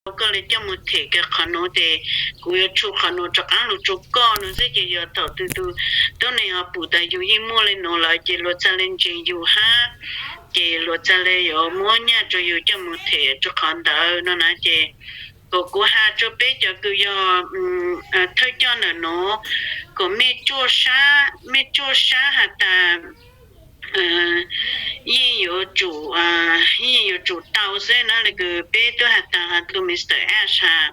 koj li coj mus them kiag qhov nuav ces kuv yuav tshu qhov nuav rov qaab lug rua koj no xwb. Ces yog thaum twg tus tuab neeg ho pum tas yus yeej muaj li nuav lawm ces luag txhaj le ntseeg yus hab, ces luag txhaj le yuav muab nyaj rua yus coj mus them rua qhov ntawd no na. Ces kuas kuv has rua peb cov kws yog thawj coj ntawm nuav, kuas mej tsuaj sab, mej tsuaj sab has tas yeej yuav tsum, yeej yuav tsum tau xwb na. Lawv kws peb tub has tas has lug Mr Ash has,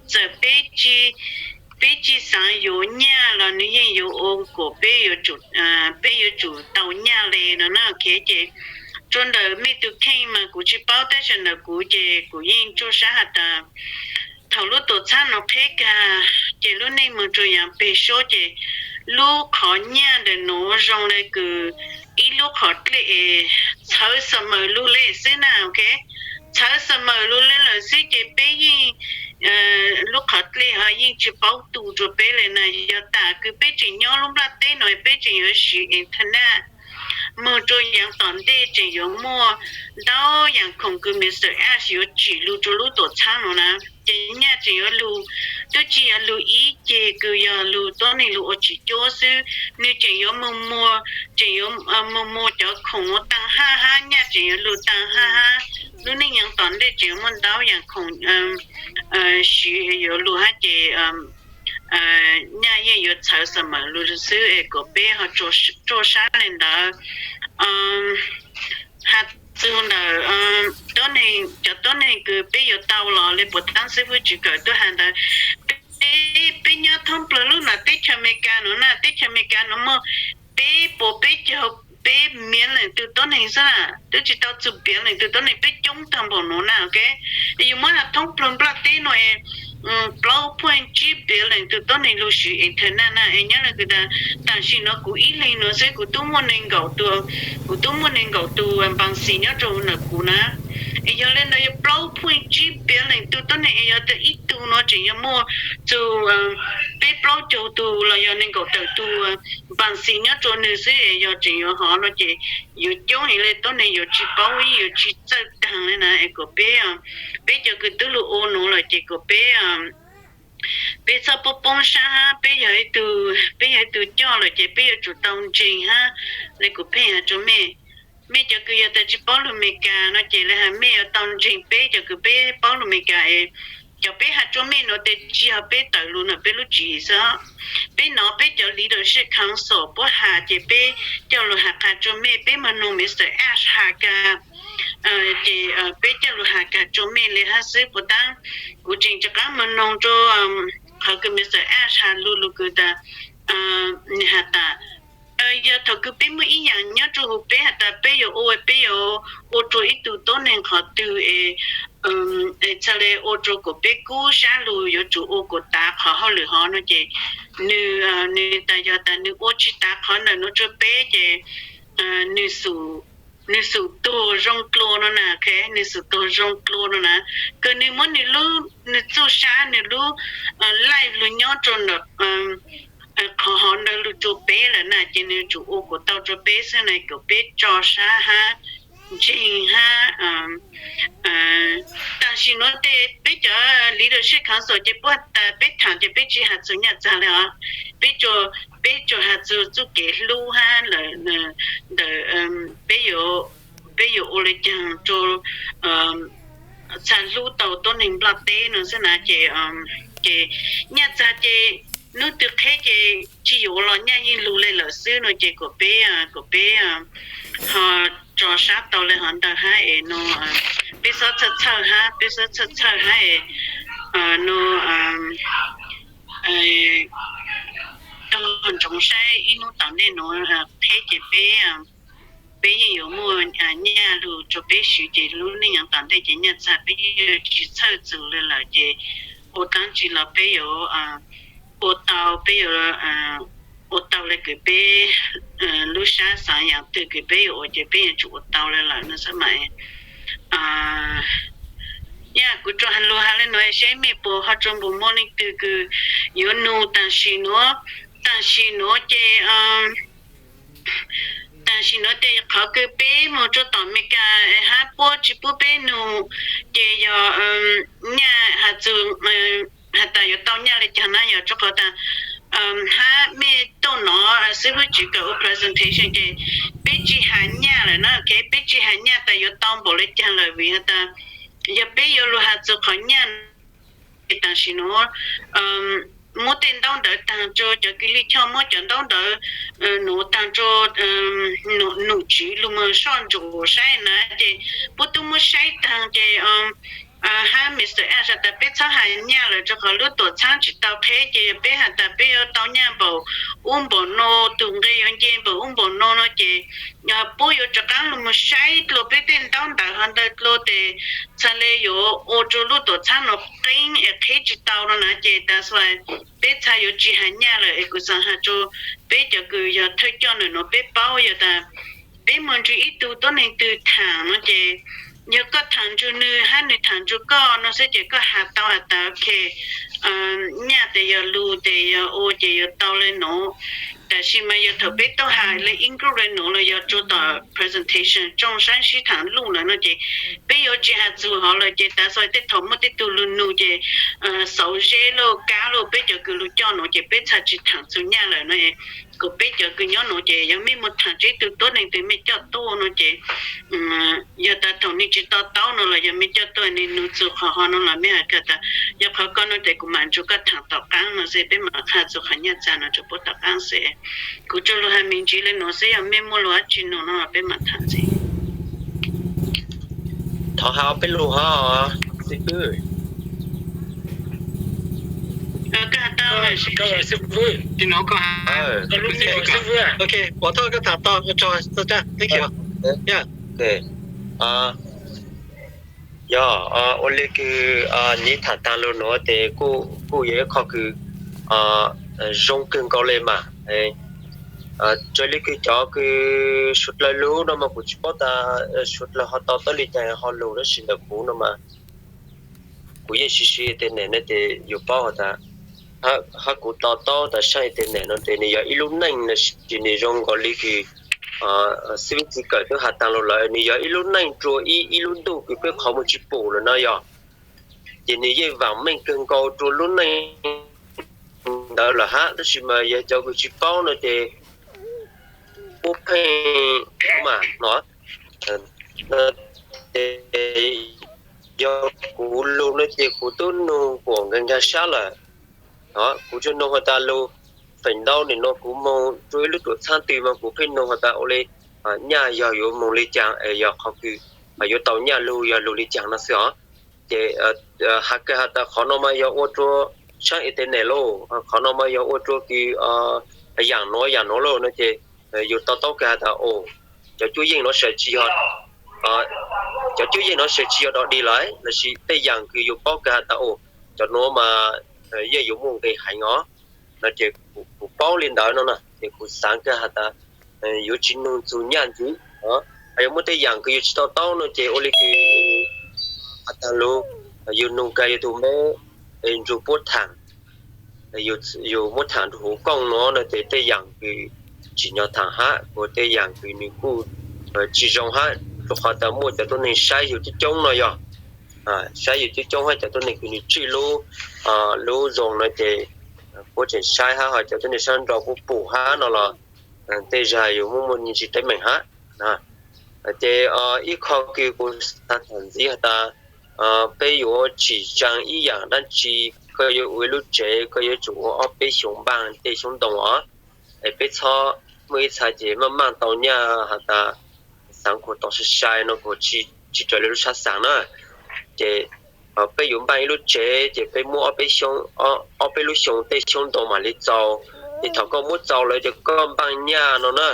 txawm peb tsi xaav yuav nyaj los nwg yeej yuav ua kuas peb yuav tsum tau nyaj le no na. Ok, ces rua ntawm mej tug kheej mas kuv tsi paub, tab sis ntawm kuv ces kuv yeej tsuaj sab has tas thaum lub tuam txhab nuav qheb kag ces lub neej moog rua yaav peg suab ces lub qhov nyaj ntawm nuav zoo le kws ib lub qhov dlej es txhawv xamas lug le xwb na. Ok, txhawv xamas lug le lawm xwb ces peb yeej, lub qhov dlej ho yeej tsi paub tu rua peb le na. Yog tas kws peb tseem nyob lub nplaj teb nuav peb tseem yuav siv internet moog rua yaav tom ntej tseem yuav muaj ntau yaam khoom kws Mr Ash yuav tsim lug rua lub tuam txhab nuav na. Ces nyaj tseem yuav lug, twb tsi yuav lug ib ceg kws yog lug tuab neeg lug ua tsis cuab xwb, nwg tseem yuav moog muag, tseem yuav moog muag cov khoom ua taag hab hab, nyaj tseem yuav lug taag hab hab. Lub neej yaav tom ntej tseem yuav muaj ntau yaam khoom siv yuav lug hab ces nyaj yeej yuav txhawv xamas lug xwb es kuas peb ho tsuaj sab le ntawd. Has txug ntawm tuab neeg, cov tuab neeg kws peb yuav tau los le puas taab xib fwb tsis kawm tub has ntawd, peb, peb nyob thoob plawg lub nuav teb chaws Amelikas nuav na, teb chaws Amelikas nuav muaj peb puas peb caug peb million tug tuab neeg xwb na, twb tsi tau txug billion tug tuab neeg, peb coob taag npaum nuav na. Ok, yus muab has thoob plawg nplaj teb nuav es plaub point tsib billion tug tuab neeg lug siv internet na. Es nyob le kws tas tam sim nuav kuv ib leeg nuav xwb kuv tub muaj neeg nkaum tug, kuv tub muaj neeg nkaum tug npaas xis nyob rua ntawm kuv na. Es yog le ntawd yog plaub point tsib billion tug tuab neeg es yog tas ib tug nuav tseem yuav muaj txug peb plaub caug tug los yog neeg nkaum tawm tug npaas xis nyob rua nwg xwb es yog tseem yuav hov no ces yuav coob heev le, tuab neeg yuav tsi paub, yeej yuav tsi txawj taag le na. Es kuas peb, peb cov kws twb lug ua nuav lawm ces kuas peb, peb txhob poob poob sab hab, peb yog ib tug, peb yog ib tug coj lawm ces peb yuav tsum tau ntseeg hab. Le kuas pheej has rua mej, mej cov kws yog tas tsi paub lug Amelikas no ces le has mej yuav tau ntseeg peb cov kws peb paub lug Amelikas es cov peb has rua mej nuav tes tsi yog peb tawm lug ntawm peb lub tswv yim xwb. Peb nov peb cov leadership council puab has ces peb coj lug has qha rua mej, peb moog noog Mr Ash has kag ces peb coj lug has kag rua mej le hab xwb puas taab. Kuv tseem rov qaab moog noog rua qhov kws Mr Ash has lug lug kws tas, nwg has tas yog thaum kws peb muaj ib yaam nyob rua huv peb has tas peb yuav ua, peb yuav ua rua ib tug tuab neeg qhov twg es txhad le ua rua kuas peb kub sab lug yuav tsum ua kuas tav qhov hauj lwm hov no ces nwg, nwg tas yog tas nwg ua tsi tav qhov ntawm nuav rua peb ces nwg xum tuag zoo dlua no na. Ok, nwg xum tuag zoo dlua no na, kws nwg muab nwg lub, nwg txuj sab nwg lub life lug nyob rua ntawm qhov hov ntawd lug rua peb lawm na ces nwg tsum ua kuas tau rua peb xwb na, kuas peb tso sab hab ntseeg hab. Tam sim nuav tes peb cov leadership council ces puab tas peb thaam ces peb tsi has txug nyaj txag le os, peb, peb tsuas has txug txuj kev hlub hab lawm ntawm peb yuav, peb yuav ua le caag rua txhad hlub tau tuab neeg nplaj teb no xwb na. Ces, ces nyaj txag ces nub twg qheb ces tsi yuav ua los nyaj yeej lug le lawm xwb no ces kuas peb, kuas peb ho tso sab tau le hov ntawd hab es no peb xob txhawj txhawj hab, peb xob txhawj txhawj hab es no tog ntsoov saib ib nub tom ntej nuav qheb ces peb, peb yeej yuav muaj nyaj lug rua peb siv ces lub neej yav tom ntej ces nyaj txag peb yuav tsi txhawj txug le lawm ces ua dlaab tsi los peb yuav ua tau, peb yuav ua tau le kws peb lub sab xaav yaam twg kws peb yuav ua ces peb yuav tsum ua tau le lawm no xwb mas. Yog kuv tsuas has lug has le nuav saib mej puas ho tsuas npum muaj leej twg kws yuav nug tam sim nuav, tam sim nuav ces Tam sim no ces qhov kws peb mus rua tom Amelikas hab puab tsi pub peb nug, ces yog nyaj has txug has tas yuav tau nyaj le caag na, yog rua qhov tas hab mej tau nov xib fwb Tswv Kawm ua presentation ces peb tsi has nyaj lawm na, peb tsi has nyaj tas yuav tau npaum le caag lawm vim has tas yog peb yuav lug has txug qhov nyaj, tam sim nuav muab tej ntaub ntawv taag rua cov kws lij choj, muab cov ntaub ntawv nuav taag rua num tswv lug moog soj ntsuam saib na, ces puab tub muab saib taag ces hab Mr Ash has tas peb txhob has nyaj lawm rua qhov lub tuam txhaab tsi tau qheb, ces yog peb has tas peb yuav tau nyaj npaum ub npaum no, tug nqe yuav nce npaum ub npaum no no ces puab yuav rov qaab lug moog saib dlua peb tej ntaub ntawv hov ntawd dlua tes txhad le yuav ua rua lub tuam txhaab nuav qeeb es qheb tsi tau no na, ces tas xwb peb txhad yuav tsi has nyaj lawm es kuv xaav has rua peb cov kws yog thawj coj ntawm nuav peb paub yog tas peb moog nrug ib tug tuab neeg twg thaam no ces yog koj thaam nrug nwg hab nwg thaam nrug koj no xwb ces koj has tau has tas ok, nyaj tes yog lug tes yog ua ces yuav tau le nuav. Tam sim mas yog thaum peb tau has le ib group le nuav los yog rua tom presentation tsooj saib sib thaam luj lawm no ces peb yuav tsi has txug hov lawm ces tas xwb tej thaum muaj tej tug lug nug ces xauv zeb lauj kab lauj peb cov kws lug coj nuav ces peb txhad tsi thaam txug nyaj lawm no. Kuas peb cov kws nyob nuav ces yog mej moog thaam rua ib tug tuab neeg twg mej coj tuaj no ces yog tas thaum nwg tsi to taub no los yog mej coj tuaj nwg nug txug qhov hov no los mej has tas yog qhov ko no ces kuv mam nrug koj thaam tom qaab no xwb, peb mam qha txug qhov nyaj txag no rua puab tom qaab xwb. Kuv tsuas lug has me ntsis le nuav xwb, yog mej muaj lug dlaab tsi nug no los peb mam thaam ntxiv. Thov has ob peb lug hov xib fwb. Yog ua le kws nyiv thaam taag lug nuav tes kuj yog ib qho kws zoo kawg nkaus le mas. Raws le kws cov kws suav dlawg lug no mas kuv tsi paub tas suav dlawg ho to taub le caag ho lug, tab sis ntawm kuv no mas kuv yeej siv siv internet no tes yuav paub has tas, hab kuv to taub tas saab internet no tes nwg yog ib lub neej lossis nwg zoo nkaus le kws xib fwb Txiv Kawm twb has taag lug lawm, nwg yog ib lub neej rua ib, ib lub ntuj kws peb qhov muag tsi pum lawm no yog. Ces nwg yeej vaam meej kawg nkaus rua lub neej ntawd lawm hab, tab sis mas yog cov kws tsi paub no ces puab pheej mas no, yog kuv lug no ces kuv tub nug kuas nkaag nkaag sab lawm. Kuv tsuas nug has tas lug feem ntau nim no kuv moog rua ib lub tuam txhaab twg mas kuv pheej nug has tas ua le nyaj yog yuav moog le caag es yog qhov kws yuav tau nyaj lug yog lug le caag no xwb os. Ces has kawg has tas qhov no mas yog ua rua saab internet lauj, qhov no mas yog ua rua kws yaam nuav yaam nuav lauj no ces yus to taub kawg has tas o, cov cuab yeej no saib tsi yog, cov cuab yeej no saib tsi yog dog dig lawm, lossis tej yaam kws yus paub kawg has tas o, cov nuav mas yeej yuav muaj nqe heev os. No ces kuv paub le ntawd no na ces kuv xaav kawg has tas yuav tsi nug txug nyaj ntxiv. Yog muaj tej yaam kws yus tsi to taub no ces ua le kws has tas lug, yus nug kag yus tug meb es nrug puab thaam, yus muab thaam rua huv kooj no no ces tej yaam kws tsim nyog thaam hab kuas tej yaam kws nws kuj tsi zoo hab, rua qhov tas muaj cov tuab neeg saib yus coob coob no yog saib yus coob coob hab cov tuab neeg kws nws tswj lub, lub zoo no ces puab tseem saib hab ho cov tuab neeg sab nraud puab pum hab no los tej zag yus muaj muaj ntsis teeb meem hab. Ces ib qho kws kuv xaav thaam ntxiv has tas peb yuav tsim tsaa ib yaam dlaab tsi, koj yuav ua ib lub tsev koj yuav tsum ua ob peb xyoo npaaj tej xyoob ntoo os. Es peb txhob muaj ib txha ces maaj maaj tau nyaj has tas xaav kuas tau sai sai no kuas tsi raws le lub sab xaav na. Ces peb yuav npaaj ib lub tsev ces peb muab ob peb lub xyoo tej xyoob ntoo mam li txaus. Ces thaum koj muab txaus lawm ces koj npaaj nyaj no na.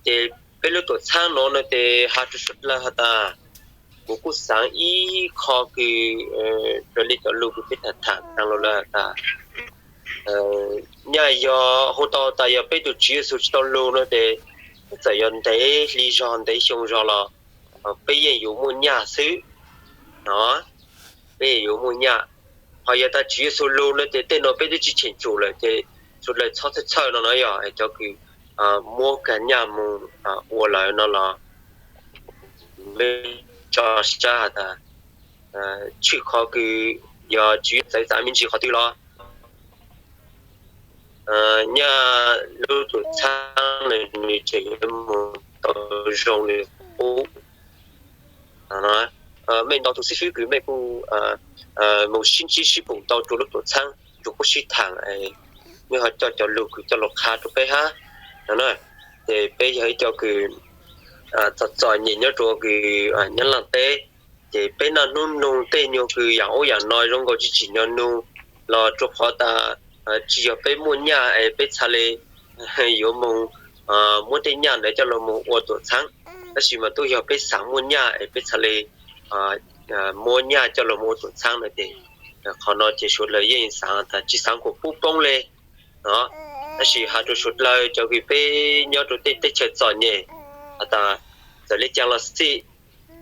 Ces peb lub tuam txhaab no no ces has rua suav dlawg has tas, kuv kuj xaav ib qho kws raws li cov lug kws peb tham tham taag lug lawm has tas nyaj yog hu tau tas yog peb tug Tswv Yexus tsi tau lug no ces txawm yog ntev hli zog ntev xyoo zog los peb yeej yuav muaj nyaj xwb no, peb yeej yuav muaj nyaj. Ho yog tas Tswv Yexus lug no ces tej no peb twb tsi cheem tsum lawm ces suav dlawg txhob txhawj txhawj no na yog cov kws muab kag nyaj mus ua lawm no los mej tso sab has tas tshwj qhov kws yog tsis txawv txav me ntsis qhov twg los nyaj lub tuam txhaab nws tseem yuav mus tau zoo li qub. Mej ntau tug xib fwb kws mej kuj mus sib ntsib sib pum tau rua lub tuam txhaab rua qub sib thaam, mej ho coj cov lug kws coj lug qha rua peb hab no na. Ces peb yog ib co kws txom txom nyem nyob rua kws Nyab Laaj teb, ces peb naj hnub nug tej nyuag kws yaam ub yaam no zoo nkaus tsis tsim nyog nug los rua qhov tas tsis yog peb muaj nyaj es peb txha le yuav moog muab tej nyaj ntawd coj lug moog ua tuam txhaab, tab sis mas tub yog peb xaav muaj nyaj es peb txha le muab nyaj coj lug moog ua tuam txhaab no ces qhov no ces suav dlawg yeej xaav tas tsis xaav kuas pub poob le no. Tab sis has rua suav dlawg cov kws peb nyob rua tej teb chaws txom nyem has tas txawm le caag los xij,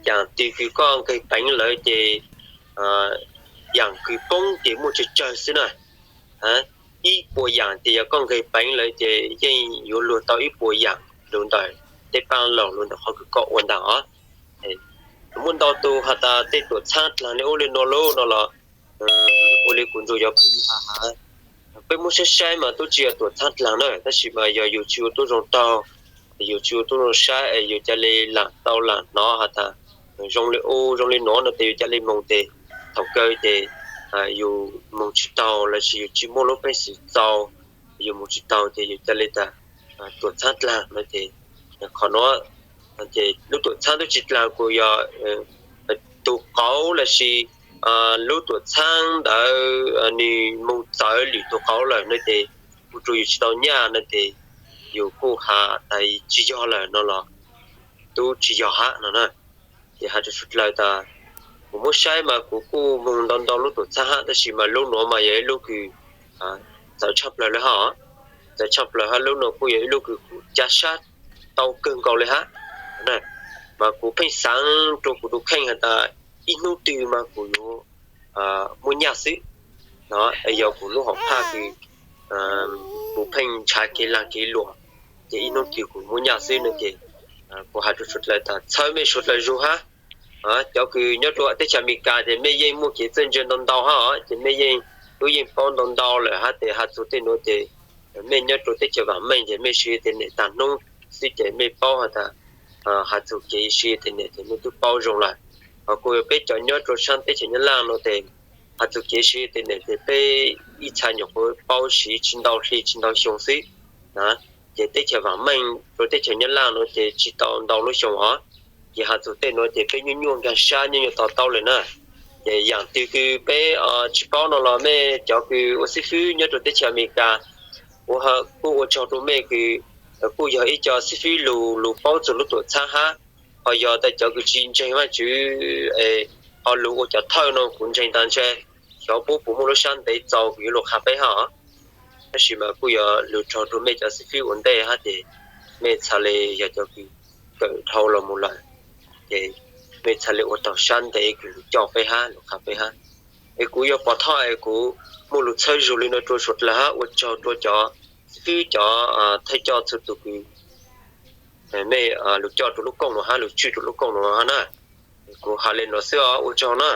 yaam twg kws koj nqeg peev lawm ces yaam kws poob ces muaj tsawg tsawg xwb na. Ib puas yaam ces yog koj nqeg peev lawm ces yeej yuav luag tau ib puas yaam lug ntawm tej paab laug lug ntawm qhov kws koj ua ntag os. Muaj ntau tug has tas tej tuam txhaab dlaag le ub le nuav lub no los ua li kuv ntsuag yog peb muab saib saib mas tub tsis yog tuam txhaab dlaag na, tab sis mas yog yug tsis ua tub zoo taug, yug tsis ua tub zoo saib es yug ca le laam tau laam hnov has tas zoo li ub zoo li nuav no tes yug ca le moog tes thaum kawg tes yug moog tsis taug lossis yug tsis muaj lub peev xwm txaus, yug moog tsis taug ces yug ca le tas tuam txhaab dlaag no ces qhov nuav ces lub tuam txhaab tub tsis dlaag kuas yog tug qauv lossis lub tuam txhaab ntawd nwg moog txawv lwm tug qauv lawm no ces kuj rua yug tsis tau nyaj no ces yug kuj has tas tsis yog lawm no los tub tsis yog hab no na. Ces has rua suav dlawg tas kuv muab saib mas kuv kuj moog ntau ntau lub tuam txhaab hab, tab sis mas lub nuav mas yog ib lub kws txawv tshaj plawg le hab, txawv tshaj plawg hab, lub nuav kuj yog ib lub kws kuv ca sab tau kawg nkaus le hab. Mas kuv pheej xaav rua kuv tus kheej has tas ib hnub twg mas kuv yuav muaj nyaj xwb no, yog kuv lub hom phaj kws kuv pheej nrhav kev laag kev luam ces ib hnub twg kuv muaj nyaj xwb no ces kuv has rua suav dlawg tas txhawb mej suav dlawg zug hab. Cov kws nyob rua teb chaws Amelikas ces mej yeej muaj kev txawj ntse ntau ntau hab os, ces mej yeej tub yeej paub ntau ntau lawm hab tes has txug tej nuav ces mej nyob rua teb chaws vaam meej ces mej siv internet taag hnub xwb ces mej paub has tas has txug kev siv internet ces mej tub paub zoo lawm. Ho kuj yog peb cov nyob rua saab teb chaws Nyab Laaj no tes has txug kev siv internet ces peb ib txha nyuam qhuav paub siv tsis ntau hli tsis ntau xyoo xwb na, ces teb chaws vaam meej rua teb chaws Nyab Laaj no ces tsis tau ntau lub xyoo os. Ces has txug tej nuav ces peb nyuaj nyuaj nkaag sab nyuaj nyuaj to taub le na. Ces yaam twg kws peb tsis paub no los mej cov kws ua xib fwb nyob rua teb chaws Amelikas, kuj ua tsaug rua mej kws kuj yog ib co xib fwb lug lug paub txug lub tuam txhaab hab. Ho yog tas cov kws tsis ntseeg Vaajtswv es ho lug ua cov thawj no kuv ntseeg tas ntshe xyov puab puas muaj lub sab ntev txaus kws yuav lug qha peb hab. Tab sis mas kuj yog lug tsaug rua mej cov xib fwb ua ntej hab ces mej txha le yog cov kws kawm dhau los mus lawm, ces mej txha le ua taug sab ntev kws lug coj peb hab lug qha peb hab. Es kuv yuav pov thoj es kuv muaj lug txhawb zug le nuav rua suav dlawg hab, ua tsaug rua cov xib fwb cov thawj coj txhua tug kws mej lug coj rua lub kooj nuav hab lug tswj rua lub kooj nuav hab na. Kuv has le nuav xwb os, ua tsaug na.